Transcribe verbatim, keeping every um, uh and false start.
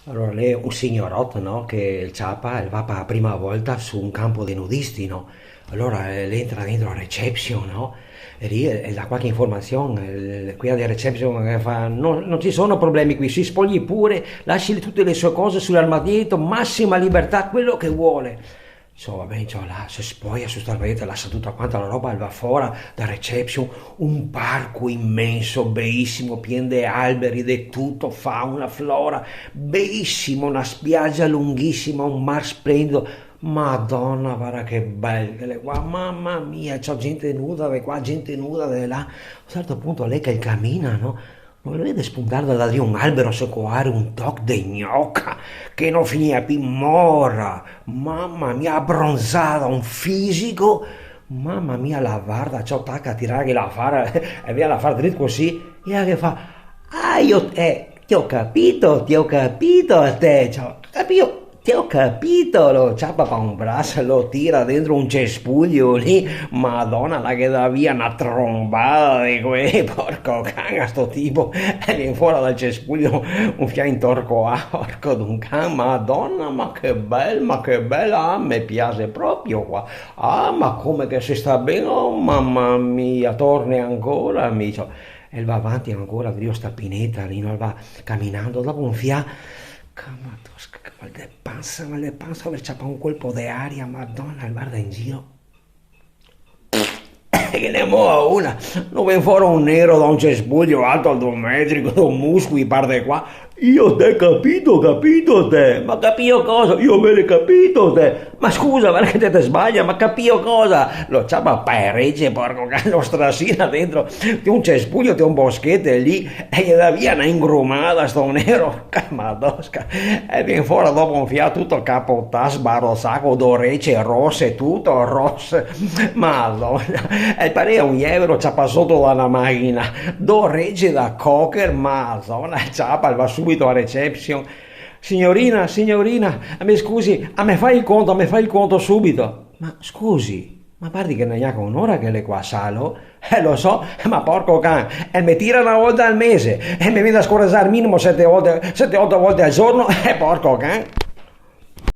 Alora, l'è un signoroto, no? Che el ciapa, el va par la prima volta su un campo de nudisti, no? Alora, eh, el entra dentro la reception, no? E lì, eh, el dà qualche informasion, eh, quela de reception che fa: "No, non ci sono problemi qui, si spogli pure, lasci tutte le sue cose sull'armadietto, massima libertà, quello che vuole." Insoma, va ben, ciò, là, se spoia su sta armadietto, lasa tuta quanta la roba, el va fora da reception, un parco imenso, beisimo, pien de alberi, de tuto, fauna, flora, beisimo, na spiagia lunghisima, un mar splendido. Madona, varda che bel che l'è qua, mama mia, ciò, gente nuda de qua, gente nuda de là. A un certo punto l'è che el camina, no? Lo vede spuntar da là de un albero secoare un toc de gnoca che no finìa pi, mora, mama mia, abronzada, un fisico, mama mia, la varda, ciò, taca a tirarghe l'afar, e via l'afar drit cusì, e ela ghe fa: "Ah, io, eh, ti ho capito, ti ho capito a te, ciò, capito?" "Ti ho capito", lo ciapa pa un braso, lo tira dentro un cespuglio lì, Madona, la ghe dà via na trombada de quei, porco can, a sto tipo, e vien fora dal cespuglio un fià intorcoà, porco d'un can, Madona, ma che bel, ma che bel, ah, me piaxe proprio qua, ah, ma come che se sta ben, oh, mama mia, torne ancora, mi dice, e el va avanti ancora drio sta pineta lì, no? El va caminando, dopo un fià, che madosca, che mal de pansa, mal de pansa, aver ciapà un colpo de aria, Madona, el varda in giro. Che ne moa una, no vien fora un nero da un cespuglio alto do metri, co do muscoli par de qua. "Io te capito, capito te, ma capio cosa? Io vele capito te, ma scusa, varda che te, te sbaglia, ma capio cosa?" Lo ciapa pa e rece, porco can, lo strasina dentro de un cespuglio, de un boscheto lì, e ghe dà via na ingrumada sto nero, che madosca. E vien fora dopo un fià tuto capotà, sbarosà, co do rece rose, tuto rose. Madona. E parea un jevero ciapà soto da na machina. Do rece da cocker, Madona, ciapa, el va subito a reception. "Signorina, signorina, me scusi, ah, me fa el conto, me fa el conto subito." "Ma scusi, ma vardi che no xe gnanca un'ora che l'è qua, salo?" "Eh, lo so, ma porco can, e me tira na volta al mese, e me vien da scorezar minimo sete volte, sete, oto volte al giorno, e porco can."